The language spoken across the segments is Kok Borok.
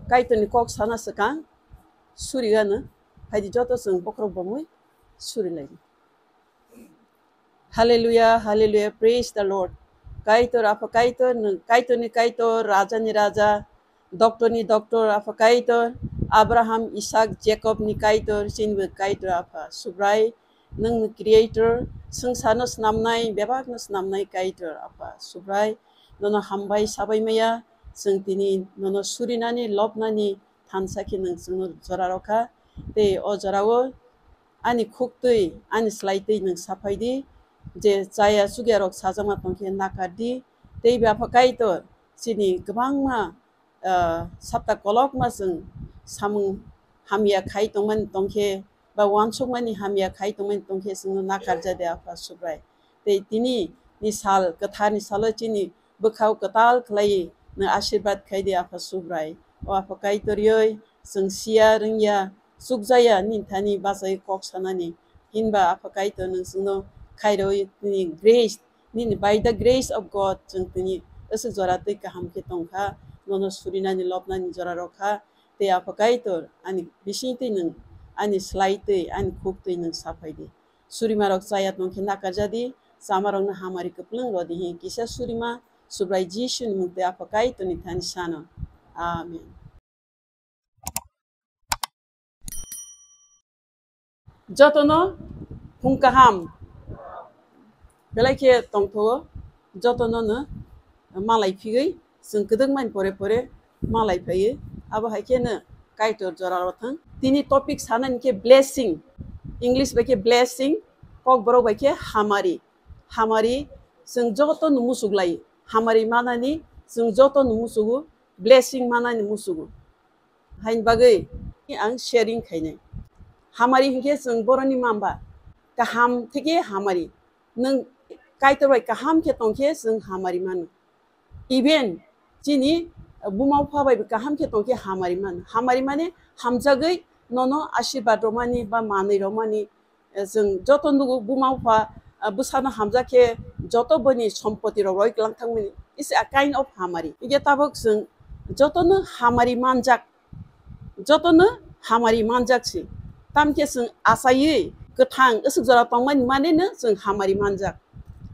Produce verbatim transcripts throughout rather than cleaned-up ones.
Kaitorni kok sana swkang suri gano, phaidi joto chwng bokhorok bomwi suri lai. Hallelujah, hallelujah, praise the Lord. Kaitor, Apha Kaitor, nwng Kaitorni Kaitor, Rajani Raja, Doktorni Doktor, Apha Kaitor, Abraham, Isak, Jakobni Kaitor, chinibo Kaitor, Apha Subrai, nwng Creator, swngcharno snamnai, bebakno snamnai Kaitor, Apha Subrai, nono hambai sabai maya, chwng tini nono surinani, lobnani thansa khe nwng chwngno jora rokha. Tei o jorao ani khuktwi, ani swlaitwi nwng saphai di, je chaya chukyarok sajakma tongkhe nakar di. Tei Apha Kaitor, chini kwbangma, ah, sapta kolokma chwng samung hamya khai tongmani tongkhe, ba uansukmani hamya khai tongmani tongkhe chwngno nakar ja de, Apha Subrai. Tei tini ni sal, kwtharni salo chini bwkhao kwtal khlaiwi nwng asirbat khai di, Apha Subrai. O Apha Kaitor yoi, chwng siya rwngya, chukjaya nini thani bachai kok sanani. Hinba Apha Kaitor nwng chwngno khairoi nini grace, nini by the grace of God chwng tini aswk jora twi kaham khe tongkha, nono surinani lobnani jora rokha. Tei Apha Kaitor ani bisingtwi nwng ani swlaitwi, ani khuktwi nwng saphai di. Surimarok chaya tongkhe nakar ja di, chamarokno hamari kwplwng rw di, hi kisa surima Subrai Jisuni mungtwi Apha Kaitorni thani sano. Amen. Jotono phung kaham belai khe tongthogo, jotono no malai phigwi chwng kwdwkmani pore pore malai phaiwi, abo hai kheno Kaitor jora rw thang. Tini topic sanani khe blessing, English bai khe blessing, Kokborok bai khe hamari. Hamari chwng jotono muchuk lai, hamari manani chwng jotono muchugo, blessing manani muchugo. Haini bagwi ang sharing khainai. Hamari hinkhe chwng boroni mamba kaham theke hamari. Nwng Kaitor bai kaham khe tongkhe chwng hamari mano. Even chini buma bupha bai kaham khe tongkhe hamari mano. Hamari mane hamjagwi nono asirbat rwmani ba manwi rwmani. Eh, chwng joto nugo buma bupha, ah, bwsano hamjak khe joto boni sompoti rok roi kwlang thangmani. Is a kind of hamari. Hinkhe tabuk chwng jotono hamari manjak. Jotono hamari manjak se. Tamkhe chwng achaiwi kwthang aswk jora tongmani maneno chwng hamari manjak.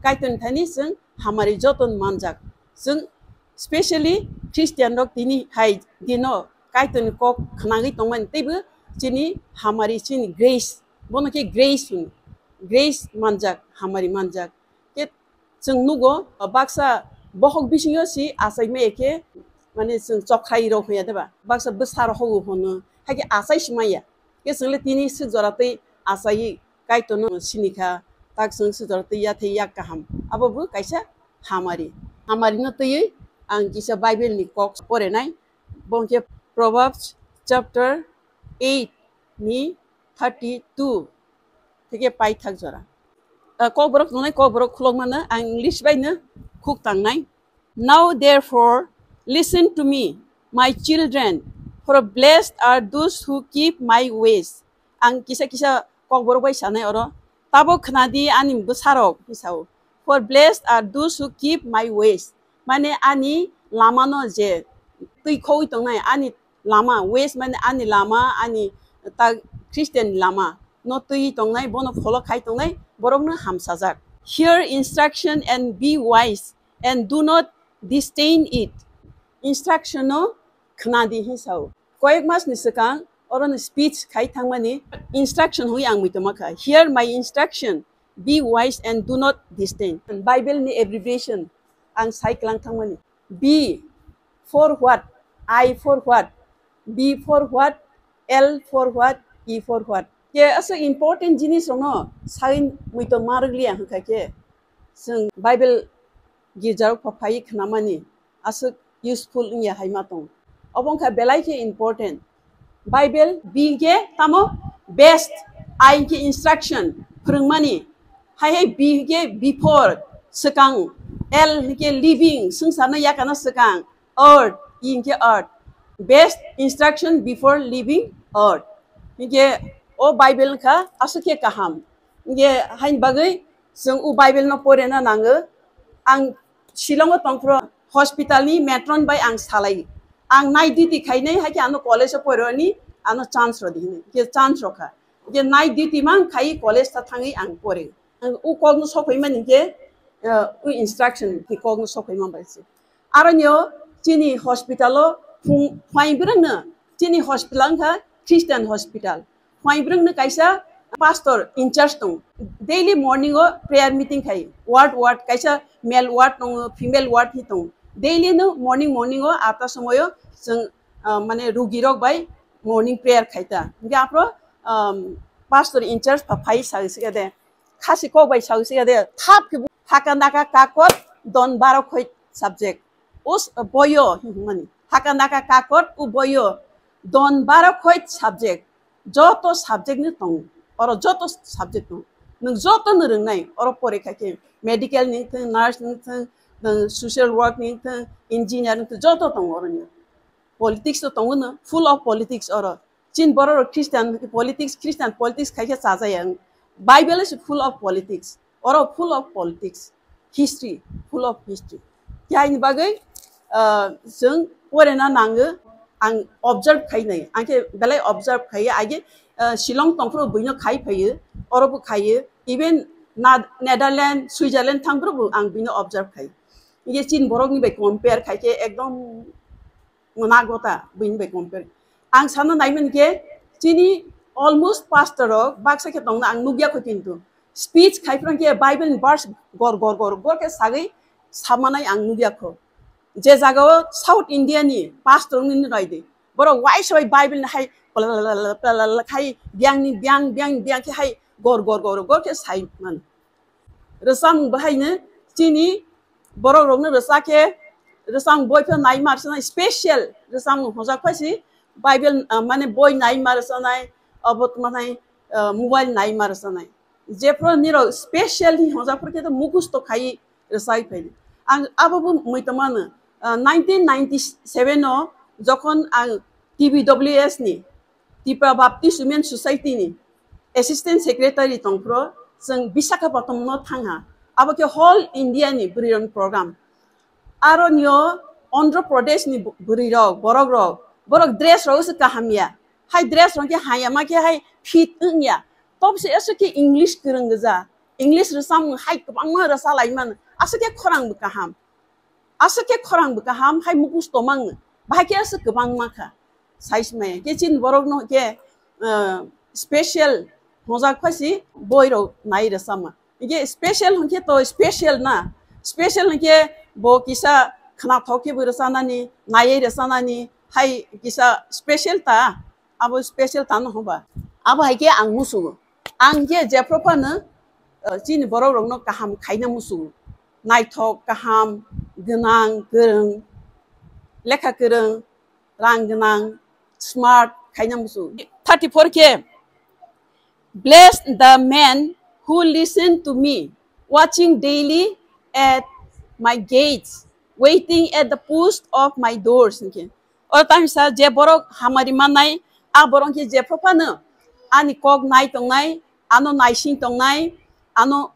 Kaitorni thani chwng hamari jotono manjak. Chwng specially Christian rok tini hai dino Kaitorni kok khnagwi tongmani teibo chini hamari chini grace. Bono khe grace hino. Grace manjak, hamari manjak. Khe chwng nugo, baksa bohok bisingo si achai maya khe, mane chwng chokrai rok hoya deba? Baksa bwsa rok hogo hono. Hai khe achai si maya. Khe chwng le tini swk jora twi achai Kaitorno sinikha, tak chwng swk jora twi yathai yak kaham. Abo bo kaisa hamari. Hamari no twiwi ang kisa Bible ni kok porenai. Bo hwnkhe Proverbs chapter eight ni thirty two theke paithak jora. Ah, Kokborok tongnai, Kokborok khulokmano ang English bai no khuk tangnai. Now therefore listen to me, my children, for blessed are those who keep my ways. Ang kisa kisa Kokborok bai sanai oro. Tabok khna di ani bwsarok, hwnwi sao. For blessed are those who keep my ways. Mane ani lamano je twi khowi tongnai, ani lama, ways mane ani lama, ani ta Christian lama no twi tongnai, bono follow khai tongnai, borokno hamsajak. Hear instruction and be wise, and do not disdain it. Instruction no khna di hwnwi sao. Koyek mas ni swkang oro ni speech khai thangmani instruction hwnwi ang muitoma kha. Hear my instruction, be wise and do not disdain. Bible ni abbreviation ang sai klang thangmani. B for what? I for what? B for what? L for what? E for what? Ke aswk important jinis rokno sai muitom ma rwgliya hwnkha khe chwng Bible girja rok pha phai khnamani aswk useful wngya hai ma tong. Obo wngkha belai khe important. Bible, B hwnkhe tamo best, I hwnkhe instruction, phwrwngmani. Hai hai B hwnkhe before, swkang, L hwnkhe living, swngcharno yakano swkang, earth, E hwnkhe earth. Best instruction before leaving earth. Hwnkhe o Bible wngkha aswk khe kaham. Hwnkhe haini bagwi chwng o Bible no porena nango. Ang Shillong o tongphuru hospital ni matron bai ang salai. Ang night duty khainai, hai khe ano college o poroni ano chance rodi hinwi, khe chance rokha. Khe night duty mang khai college ta thangwi ang pore. Ang u kok no sokoi mani khe, uh, u instruction ni kok no sokoi man bai se. Aro nio chini hospital o phung phai brang no, chini hospital ang kha Christian hospital. Phai brang no kaisa pastor in charge tong. Daily morning o prayer meeting khai. Ward ward kaisa male ward tong, female ward hi tong. Daily no morning morning o atta somoyo chwng, uh, mane rugi rok bai morning prayer khaita. Hingke apro, um, pastor in charge pha phai sa sika de. Khasi kok bai sa sika de. Thap ke haka naka kakot don baro khoi subject. Us boyo himani. Haka naka kakot u boyo don baro khoi subject. Joto subject ni tong. Oro joto subject tong. Nung joto no rwngnai. Oro pore kha ke medical ni thung, nurse ni thung, nung social work ni thung, engineer ni thung, joto tong oro ni. Politics to tongo no, full of politics oro. Chin borok rok Christian politics, Christian politics khai khe chajaya. Bible is full of politics. Oro full of politics, history, full of history. Yaini bagwi, uh, chwng porena nango, ang observe khainai. Ang khe belai observe khaiya, age, uh, Shillong tongphuru buino khai phaio, oro bo khaio. Even Na-, Netherlands, Switzerland thangphuru bo ang bino observe khai. Ye Chin borokni bai compare khai khe ekdom Mona gota buini bai compare. Ang sana naiman khe chini almost pastor rok baksa khe tongna ang nugya kho kintu speech khai phrang khe Bible ni verse gor gor gor gor khe sagwi samanai ang nugya kho. Je jaga o South India ni pastor ni raide borok waisa bai Bible ni hai khai biang ni biang biang biang khe hai gor gor gor gor khe sai man. Rwchapmung bahaino chini borok rokno rwchak khe rwchapmung boi phano nai mar sanai special rwchapmung hojak phai si Bible, ah, mane boi nai mar sanai abo tma nai, ah, mobile nai mar sanai jephru nirok special hi hojak phru khe to mukhusto khai rwchai phai ang abo bo mui tongmano, ah, nineteen ninety seven o jokhon ang T B W S ni Tipra Baptist Women Society ni Assistant Secretary tongphro, chwng Visakhapatnam no thangha. Abo khe whole India ni bwrwi rok program. Aro nio Andhra Pradesh ni bu-, bwrwi rok, borok rok, borok dress rok se kaham ya. Hai dress rok khe haya ma khe hai fit wng ya. Tob se eso khe English kwrwng gja. English rwchapmung hai kwbangma rwcha lai man. Aswk khe khorang bo kaham. Aswk khe khorang bo kaham hai mukusto mang. Bahai khe aswk kwbangma kha. Sai se maya khe chini borok no khe, uh, special hojak phasi boi rok nai rwchama. Hingke special hingke to special na. Special hingke bo kisa khwnathok khe bo rwchanani, naiye rwchanani, hai kisa special ta. Abo special tano hoba. Abo hai khe ang musugo. Ang khe jephru phano, uh, chini borok rokno kaham khaina musugo. Naithok, kaham, gwnang, kwrwng, lekha kwrwng, rang gwnang, smart khaina musu. Thirty-four khe, "Bless the man who listen to me, watching daily at my gates, waiting at the post of my doors," hingkhe. O tangsa je borok hamari mannai, a borok khe jephru phano ani kok nai tongnai, ano naising tongnai, ano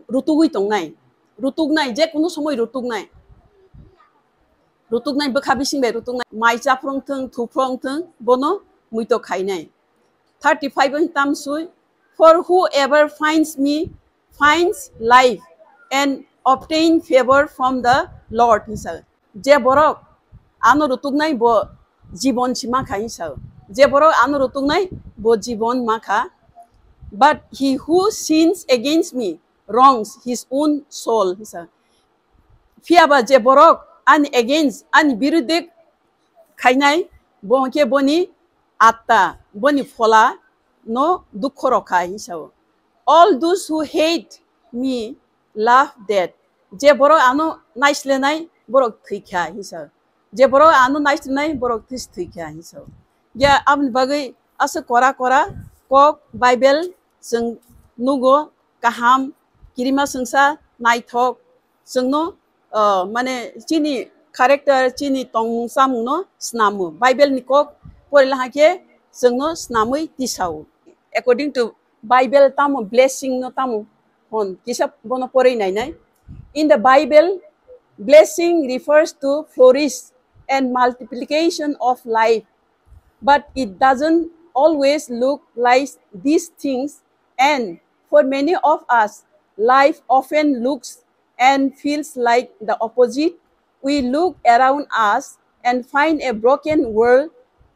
rutugwi tongnai. Rutuknai, je kunu somoi rutuknai. Rutuknai, bwkha bising bai rutuknai. Mai chaphrung thung, thuphrung thung, bono muito khainai. Thirty-five wng tamsui, "For whoever finds me finds life and obtain favor from the Lord," hinsa. Je borok ano rutuknai bo jibon si makha hinsa. Je borok ano rutuknai bo jibon makha. "But he who sins against me wrongs his own soul," hinsa. Phiya ba je borok ani against, ani biruddhe khainai, bo hwnkhe boni atta, boni phola no dukho rokha, hinsa o. "All those who hate me love death." Je borok ano naislenai, borok thwikha, hinsa. Je borok ano naislenai, borok thwis thwikha, hinsa o. Ya, aboni bagwi aswk kora kora kok Bible chwng nugo, kaham, kirima swngsa, naithok, chwngno, uh, mane chini character, chini tongmung chamungno snamo. Bible ni kok porila hakhe chwngno snamwi tisao. According to Bible tamo blessing no tamo hwn kisa bono porwi nainai. In the Bible, blessing refers to flourish and multiplication of life. But it doesn't always look like these things, and for many of us, life often looks and feels like the opposite. We look around us and find a broken world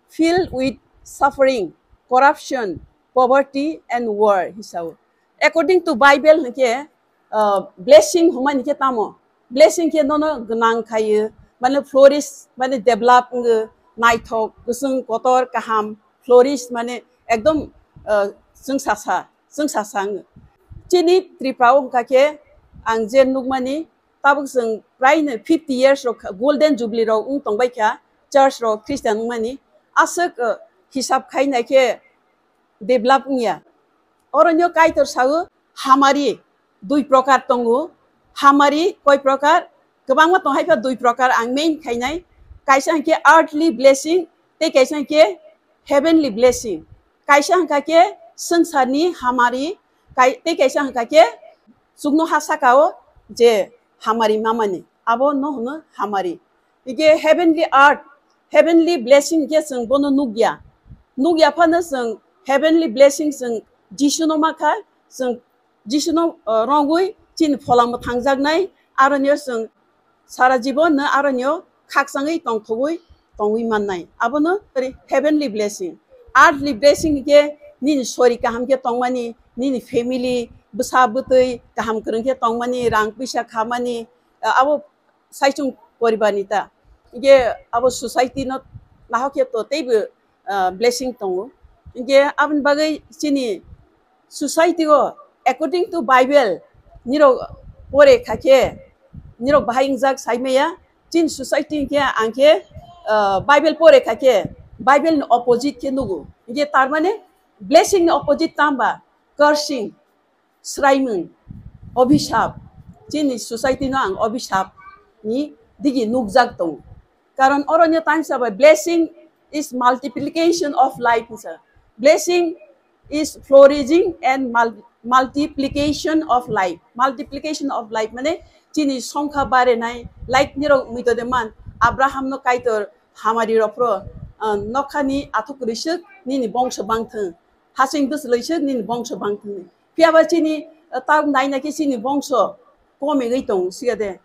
filled with suffering, corruption, poverty, and war. Hisao. According to Bible, hwnkhe, uh, blessing hwnmani khe tamo? Blessing khe nono gwnang khayo, mane flourish, mane develop wngyo, naithok, kwchwng, kotor, kaham, flourish, mane ekdom, uh, chwngsasa, chwngsasa wngyo. Chini Tripura o hwnkha khe ang je nukmani, tabuk chwng praino fifty years rok golden jubilee rok wng tongbai kha, church rok Christian wngmani, aswk, uh, hisab khainai khe develop wngya. Oro nw Kaitor sao hamari dui prokar tongo. Hamari koi prokar? Kwbangma tong hai pha dui prokar ang main khainai. Kaisa hwnkhe earthly blessing, tei kaisa hwnkhe heavenly blessing. Kaisa hwnkha khe swngcharni hamari, kai-, tei kaisa hwnkha khe chukno ha sakao je hamari mamani, abo no hwno hamari. Hingke heavenly earth, heavenly blessing hingke chwng bono nukya. Nukya phano chwng heavenly blessing chwng Jisuno makha, chwng Jisuno, uh, rongwi chini pholamo thangjaknai, aroni chwng sara jibon no aroni khakchangwi tongthogwi tongwi mannai. Abono ori heavenly blessing. Earthly blessing hingke nini sori kaham khe tongmani, nini family, bwsa bwtwi kaham kwrwng khe tongmani, rang puisa khamani, uh, abo saichung poribar ni ta. Hingke abo society no nahok khe to teibo, uh, blessing tongo. Hingke aboni bagwi chini society o, according to Bible, nirok pore kha khe, nirok bahai wngjak sai maya, chini society hingke ang khe, uh, Bible pore kha khe, Bible ni opposite khe nugo. Hingke tar mane blessing ni opposite tamba? Cursing, sraimung, obhisap, chini society no ang obhisap ni digi nukjak tongo. Karon oro nyo tang sabai, blessing is multiplication of life, hinsa. Blessing is flourishing and mul-, multiplication of life. Multiplication of life mane chini songkha barenai, like nirok muido de man, Abraham no Kaitor hamari rok phro, uh, nokhani athuk risuk nini bongso bangthung. Hasing bwswlwi se nini bongso bangthwngni. Phiyaba chini, uh, tak naina khe chini bongso komegwi tongo, siya de.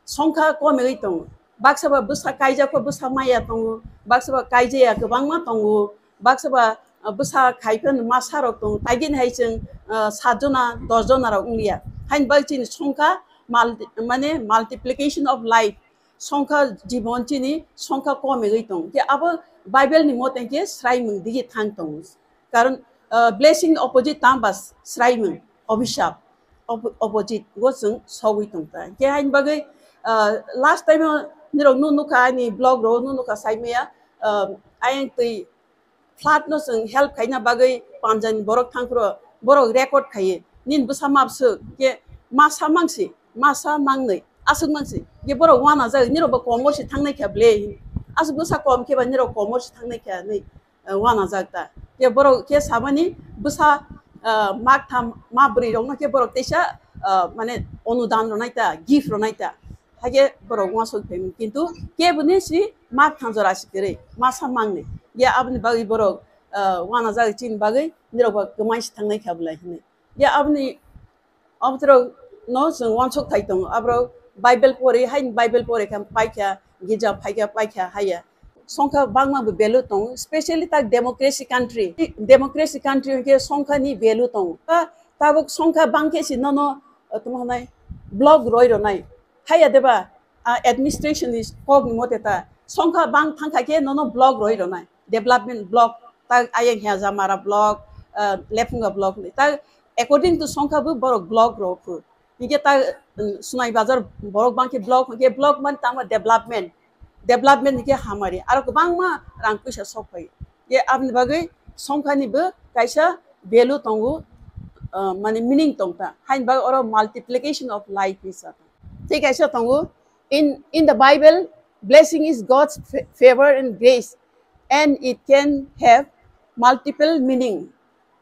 Songkha komegwi tongo. Baksa ba bwsa kaijak kho, bwsa maya tongo. Baksa ba kaijaya kwbangma tongo. Baksa ba, uh, bwsa khai phano masa rok tongo. Taigini hai chwng, uh, sat jona, dos jona rok wngliya. Haini bagwi chini songkha mal-, mane multiplication of life. Songkha jibon chini songkha komegwi tongo. Khe abo Bible ni mote khe sraimung digi thang tongo. Karon, uh, blessing ni opposite tang ba sraimung, obhisap, op-, opposite go chwng sogwi tong ta. Hingke haini bagwi, uh, last time o nirok nu nukha ani blog ro nu nukha sai maya, uh, ayang twi flood no chwng help khaina bagwi panjani borok thang phro, borok record khaiye, nini bwsa map swk, hingke masa mangsi, masa mangnwi, aswk mangsi, hingke borok wanajak, nirok bo komor si thangnai kha ble, aswk bwsa kom khe ba nirok komor si thangnai kha hinwi, uh, wanajak ta. Khe borok khe samani bwsa, uh, mak tham, mak bwrwi rokno khe borok teisa, uh, mane onudan rwnai ta, gift rwnai ta. Hakhe borok uansuk phaimani. Kintu keboni si mak thangjora si kwrwi, masa mangni. Ya aboni bagwi borok, uh, wanajak chini bagwi nirok ba kwmai si thangnai kha bwlai hinwi. Ya aboni Abo borok no chwng uansuk thai tongo. Aborok Bible pori, haini Bible pori kha paikha, gija phaikha, paikha haya. Songkha bangma bo value tongo, specially ta democracy country. Democracy country hwnkhe songkha ni value tongo. Ta, tabuk songkha bangkhe si nono, uh, tamo hwnai block roi rwnai. Haya deba, ah, administration ni kok ni mote ta songkha bang thangkha khe nono block roi rwnai. Development block, ta ayang hya Jamara block, ah, Lephunga block ni. Ta according to songkha bo borok block rok phu. Hingke ta, um, Sunai Bazar borok bangkhe block, hingke block man tangma development. Development hingke hamari. Aro kwbangma rang puisa sok phai. Ye aboni bagwi songkha ni bo kaisa value tongo, uh, mane meaning tong ta. Haini bagwi oro multiplication of life hinsa. Thik kaisa tongo, in, in the Bible, blessing is God's fa-, favor and grace, and it can have multiple meaning.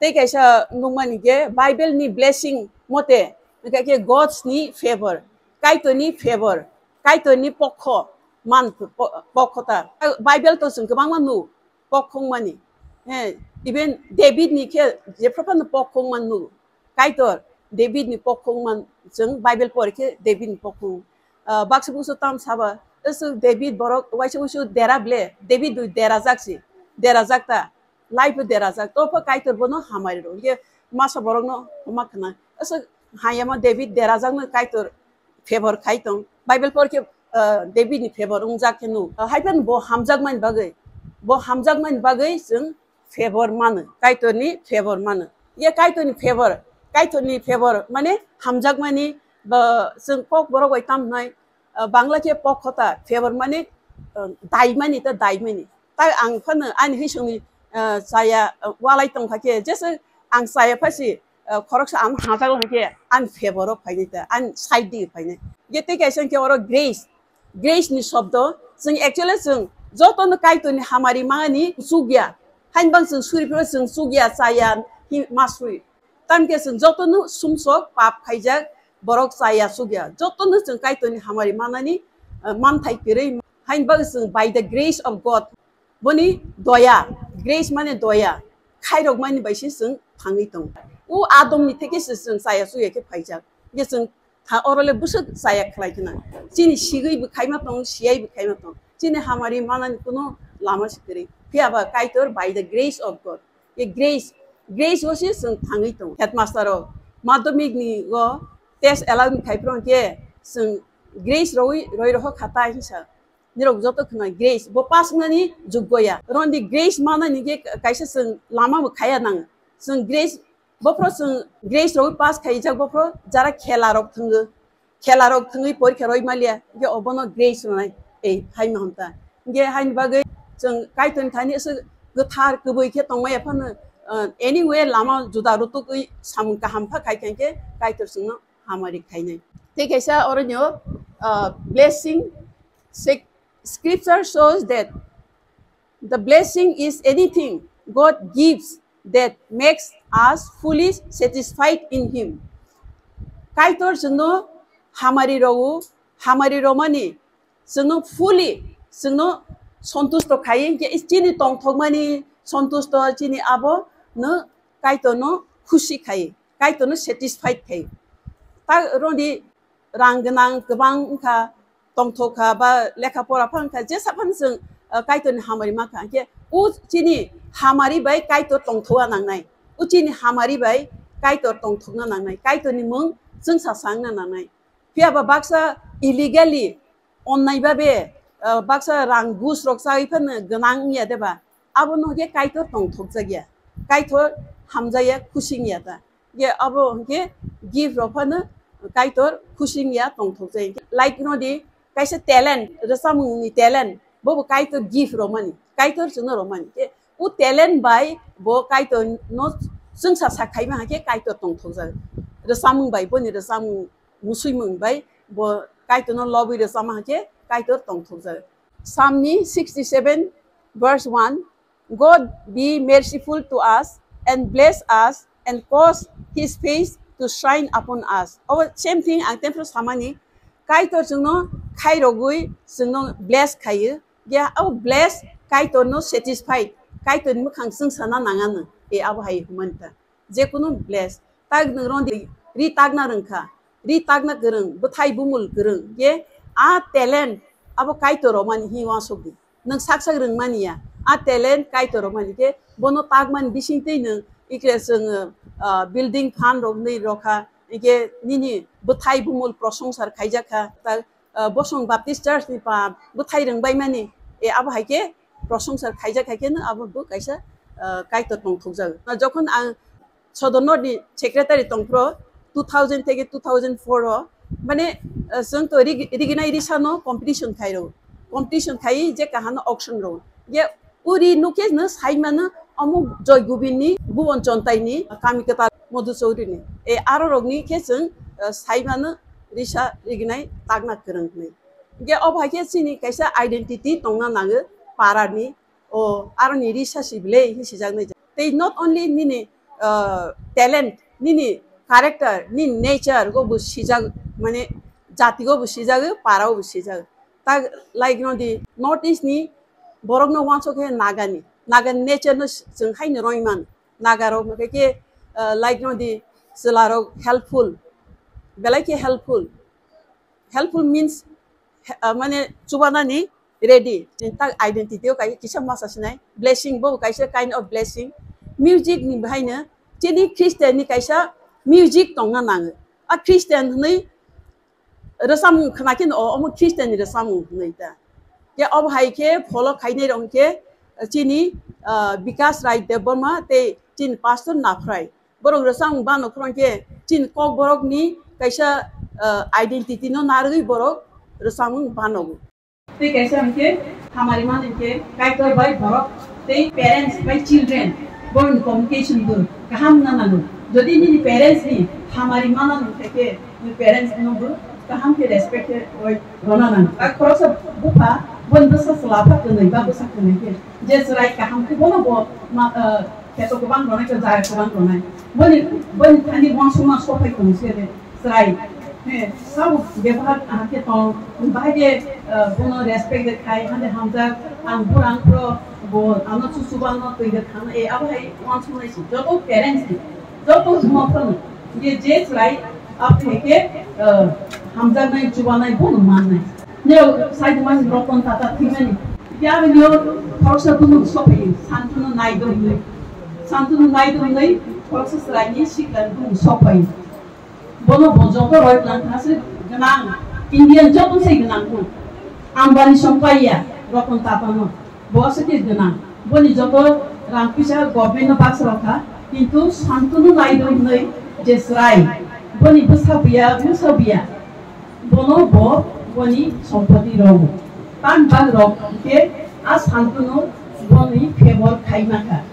Tei kaisa nukmani khe Bible ni blessing mote, hwnkhe khe God's ni favor, Kaitor ni favor, Kaitor ni pokho, man po-, pokho ta. Bible to chwng kwbangma nu pokho wngmani. He, even David ni khe jephru phano pokho wngmani nu. Kaitor David ni pokho wngmani chwng Bible pore khe David ni pokho wng. Ah, baksa buksa tam saba, "Esu David borok waisa usu dera ble, David dui derajak si, derajak ta." Life derajak, to pha Kaitor bono hamari ro. Ye masa borok no homa khna. Asa hayama David derajak no Kaitor favor khai tong. Bible por khe, ah, David ni favor ungjak khe nu. Ah, hai phan bo hamjak mani bagwi, bo hamjak mani bagwi chwng favor mano, Kaitor ni favor mano. Ye Kaitor ni favor, Kaitor ni favor mane hamjak mani ba chwng kok borok bai tam hnai, ah, Bangla khe pokho ta, favor mane, ah, dai mani ta dai mani. Tai ang phano ani hisongni, ah, chaya, ah, walai tong kha khe, jesa ang chaya phasi, ah, khoroksa ang hajak lai khe, ani favor o phainai ta, ani side di phainai. Ye tei kaisa khe oro grace, grace ni shobdo, chwng actually chwng joto no Kaitor ni hamari mangani chukya, hain bang chwng suri phiro chwng chukya chaya hi masui. Tamkhe chwng jotono sumsok pap khaijak, borok chaya sukya. Jotono chwng Kaitorni hamari manani, eh, manthai kwrwi. Hain bagwi chwng by the grace of God, boni doya, grace mane doya, khairok mani bai se chwng thangwi tongo. O Adomni theke se chwng chaya sukya khe phaijak. Ye chwng tha oro le bwswk chaya khlai khna. Chini sigwi bo khaima tong, siyai bo khaima tong. Chini hamari manani kuno lama se kwrwi. Phiya ba Kaitor by the grace of God. Ye grace, grace o se chwng thangwi tongo. Headmaster o madhyamik ni o test allow ni khai phro khe chwng grace roi, roi roho khata hinsa. Nirok joto khna grace, bo pass wngnani juggo ya. Rondi grace manani khe kaisa chwng lama bo khaya nang. Chwng grace, bophro chwng grace roi pass khaijak, bophro jara khela rok thwngo. Khela rok thwngwi porikha roi maliya, hingke obono grace rwnai, ei, haino hwnta. Hingke haini bagwi chwng Kaitorni thani aswk kwthar kwbwi khe tongmaya phano, ah, anyway lama juda rutugwi samung kaham pha khai kha hingke Kaitor chwngno hamari khainai. Tei kaisa orono, ah, blessing, sec-, scripture shows that the blessing is anything God gives that makes us fully satisfied in Him. Kaitor chwngno hamari rwo, hamari romani chwngno fully, chwngno sontusto khai, hingke chini tongthokmani sontusto chini abo no Kaitorno khusi khai, Kaitorno satisfied khai. Ta rodi rang gwnang kwbang wngkha, tongthok kha, ba lekha pora pha wngkha, jesa phano chwng, ah, Kaitorni hamari ma kha. Hingke o chini hamari bai Kaitor tongthokna nangnai. O chini hamari bai Kaitor tongthokna nangnai. Kaitorni mung chwngsa sa wngna nangnai. Phiya ba baksa illegally onnai babe, ah, baksa rang gus rok chai phano gwnang wngya de ba? Abono hingke Kaitor tongthokjak ya. Kaitor hamjak ya, khusi wngya ta. Ye abo hingke gift rok phano Kaitor khusi wngya tongthokjak. Like no di kaisa talent, rwchapmung ni talent, bobo Kaitor gift romani, Kaitor chwngno romani. Ye o talent bai bo Kaitor no chwngsa sa khaima hake Kaitor tongthokjak. Rwchapmung bai, boni rwchapmung, musuimung bai bo Kaitor no lobwi rwchapma hake Kaitor tongthokjak. Psalm ni sixty-seven verse one, "God be merciful to us and bless us and cause his face to shine upon us." Abo same thing ang temphru samani, Kaitor chwngno khairogwi chwngno bless khaio. Ya, abo bless Kaitor no satisfied, Kaitor ni mwkhang chwng sana nangano. E abo hai humani ta. Jekunu bless. Tak nwng rong di, ri takna rwngkha, ri takna kwrwng, bwthai bumul kwrwng, ye a talent abo Kaitor romani hi uansuk di. Nwng sak sak rwngmani ya, a talent Kaitor romani khe bono takmani bising twi nwng ikle chwng, ah, building phan rok nwi rokha, ikhe nini bwthai bumul prosongsa khaijak kha, tak ah, Bosong Baptist Church ni pa bwthai rwngbaimani, e, abo hai khe prosongsa khaijak hai khe no abo bo kaisa, ah, Kaitor tongthokjak. Ah, jokhon ang Sodor North ni secretary tongphro two thousand theke two thousand four o, mane, ah, chwng to rig-, riginai risa no competition khairo, competition khai je kahano auction ro. Ye uri nukhe no saimano omo Joy Gubin ni, Bhuban Chontai ni, Kami Kwtal Madhu Chowdhury ni. E, aro rok ni khe chwng, ah, saimano risa riginai takna kwrwng hwnwi. Hingke obo hai khe chini kaisa identity tongna nango para ni, o aro ni risa si bwle hi sijak nai. Tei not only nini, ah, talent, nini character, nini nature go bo sijak, mane jati go bo sijak, para go bo sijak. Like no di North East ni borok no wansuk khe Naga ni, Naga ni nature no chwng hai no roi man. Naga rok hwnkhe khe, ah, like no di chwla rok helpful, belai khe helpful. Helpful means, ah, mane chubanani ready. Chini tak identity o kai kisa masa sinai. Blessing bo kaisa kind of blessing. Music ni bahaino chini Christian ni kaisa music tongna nango. A Christian hwnwi rwchapmung khna khe no omo Christian ni rwchapmung hwnwi ta. Khe obo hai khe follow khainai rok hwnkhe chini, ah, Bikas Rai Debbarma tei chini pastor Naphrai. Borok rwchapmung bano khorang khe chini Kokborok ni kaisa, ah, identity no narwgwi borok rwchapmung banogo. Tei kaisa hwnkhe hamari man hwnkhe Kaitor bai borok tei parents bai children borokni communication bo kaham wngna nango. Jodi nini parents ni hamari mana nung khe khe nini parents no bo kaham khe respect khe roi rwna nango. A khoroksa bupha boni bwsa chwla pha kwnwi ba bwsa kwnwi khe je chwrai kaham khe bono bo ma, ah, kheto kwbang rwnai khe jaya kwbang rwnai. Boni, boni thani uansukma sophai tong se de. Chwrai, he, sabo bebohar kaham khe tong, bahai khe, ah, bono respect de khai, hande hamjak, ang burang pro, bo ano chuchuba no twi de thang, e, abo hai uansuknai se, joto parents ni, joto huma phano, je, je chwrai, abo hai khe, ah, hamjaknai, chubanai, bono mannai. Neo, sai de man Ratan Tata thwimani, ya neo, khoroksa bumung sophai, Santanu Naidu hwnwi, Santanu Naidu hwnwi, khoroksa chwrai ni sikla bumung sophai. Bono bo joto roi tlang kha se gwnang, Indian joto se gwnang kho. Ambani song paiya, Ratan Tata no. Bo se khe gwnang. Boni joto rang puisa government no baksa rok kha, kintu Santanu Naidu hwnwi je chwrai, boni bwsa buya, bwsa buya. Bono bo boni sompoti rogo. Tan bag rok khe a Santanu boni favor khai ma kha.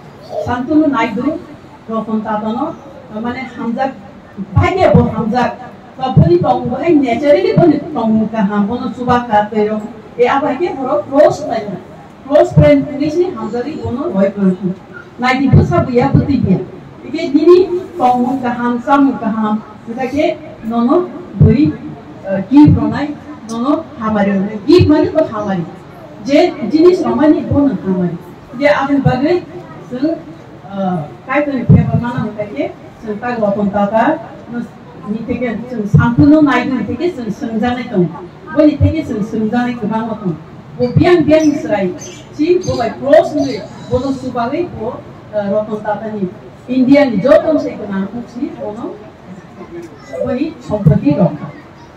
Santanu Naidu Ratan Tata no, mane hamjak, bahai khe bo hamjak, ba boni tongmung bahai naturally boni tongmung kaham, bono chuba ka tei rok, e abo hai khe borok close friend, close friend wngwi se hamjagwi bono roi tong kho. Naidi bwsa buya bwtwi buya. Ike nini tongmung kaham, chamung kaham, wngkha khe nono bui, eh, gift rwnai, nono hamari rwnai. Gift mane bo hamari. Je jinis rwmani bono hamari. Je aboni bagwi chwng Ah, Kaitorni favor mana hwnkha khe, chwng tak Ratan Tata ni theke chwng Santanu Naidu ni theke chwng swngjaknai tongo. Boni theke chwng swngjaknai kwbangma tongo. Bo biyang biyang ni chwrai, si bo bai close wngwi, bono chubagwi bo, ah, Ratan Tata ni India ni joto se gwnang si bono boni sompoti rok kha.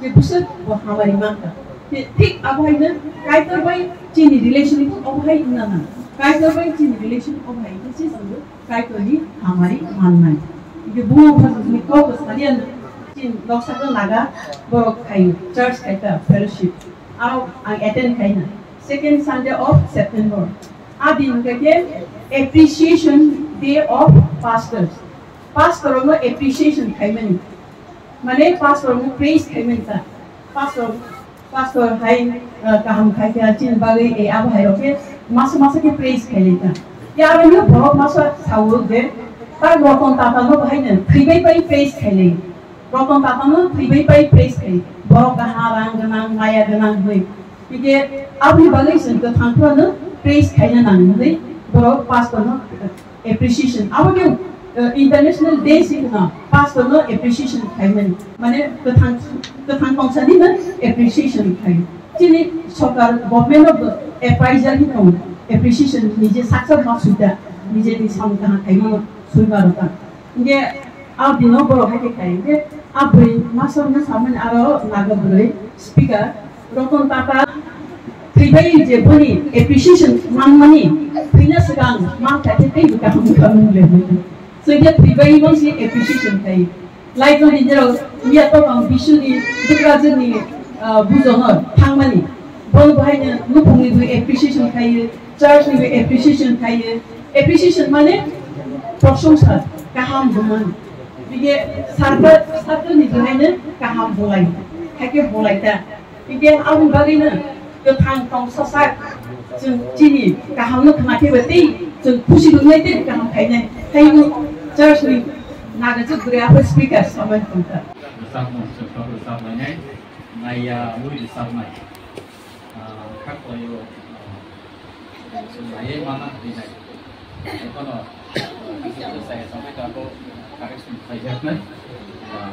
Je bwswk bo hamari mankha. Je thik abo haino Kaitor bai chini relation bo obo hai wngna nang. Kaitor bai chini relation obo hai khe se chwng Kaitorni hamari mannai. Hingke buma bwsajwkni kok saliya chini noksa khe naga borok khai church khai ta fellowship. Aro ang attend khai na second Sunday of September. A din hingke khe appreciation day of pastors. Pastor no appreciation khaimani. Mane pastor no praise khaimani ta. Pastor Pastor hai, eh, kaham khai kha chini bagwi, eh, abo hai rok khe masa masa khe praise khai lai kha. Ya aro no borok masa sao je, ta Ratan Tata no bahai no thwibai bai praise khai lai. Ratan Tata no thwibai bai praise khai. Borok kaha rang gwnang, maya gwnang hwnwi. Hingke aboni bagwi chwng kwthang phano praise khaina nang hwnwi borok pastor no appreciation. Abo khe, uh, International Day si kheno pastor no appreciation khaimani. Mane kwthang, kwthang kongsani no appreciation khai. Chini sorkar government of the appraisal hi tong appreciation nije saksa ma suida nije ni sam kaham khaimano suima rota. Hingke a dino borok hai khe khai. Hingke a bwrwi masor no samani aro naga bwrwi speaker Ratan Tata thwibai je boni appreciation manmani thwina swkang man kha khe tei kaham kaham le. Chwngkhe thwibai mangsi appreciation khai. Lai tongni jerok miya tokang Bisuni Dukrajwkni, ah, bujono thangmani. Bon bahaino nukhungni bo appreciation khai, church ni bo appreciation khai. Appreciation mane prosongsa, kaham hwnmani. Bige sarkar, sarkar ni bahaino kaham bolai. Haikhe bolai ta. Hingke aboni bagwino kwthang tong sasak chwng chini kahamno khna khe bai tei chwng khusi wngnai tei kaham khainai. Thank you, church ni naga chwk bwrwi aphai speaker samani tongkha. Rwchapmung chwng tok rwchap lainai, naiya wi rwchapnai. Ah, Kha khlaio, chwng naiwi mana hinwi nai. Ekono, uh, kisa kisa saya sampai tako correction khlaijaknai. Uh,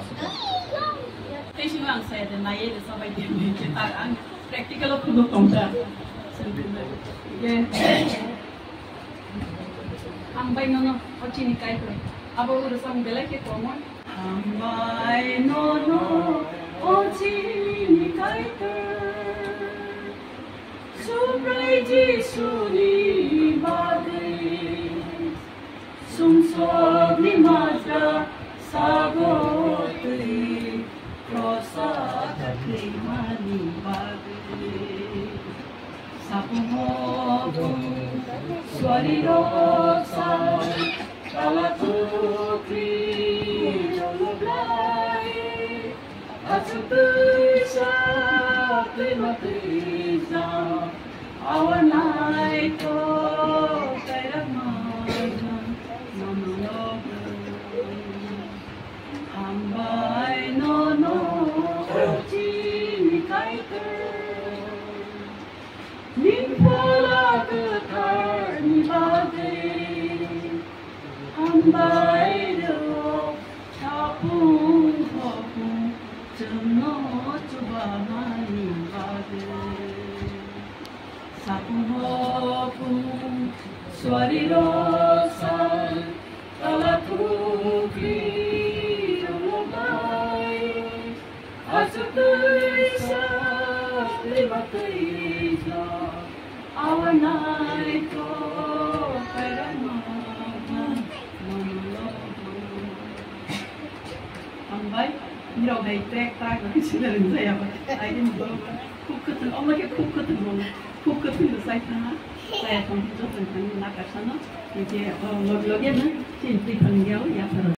Tei sino ang saya de naiwi de sabai de, ang practical o phunuk tongkha. Ye. Hambai nono, o chini Kaitor. Abo uro sam belai khe komo. Hambai nono, o chini Kaitor. Subrai Jisuni bagwi. Sumsokni majra sago twi. Prosa kakhwimani bagwi. Sapungo bung suari roksa kala tukri rongblai. Aswk twisa twima twisa awanai to kairakma nono logo. Hambai nono chini Kaitor. Nini phola kwtharni bagwi hambai rw, tapung thopung chwngno chubamani bagwi. Sapung hopung suari roksa kala thukli rwbai. Aswk twisa twima twisa awanai to kairama mano. Hambai, nirok hai track track rok sida ringjaya bai. Aini borok khub kwthwng, omo khe khub kwthwng rok, khub kwthwng rok sai thangha, saya tongkhe joto thangwi nakarsano, hinkhe o log loge no chini twi thangya o yapharo.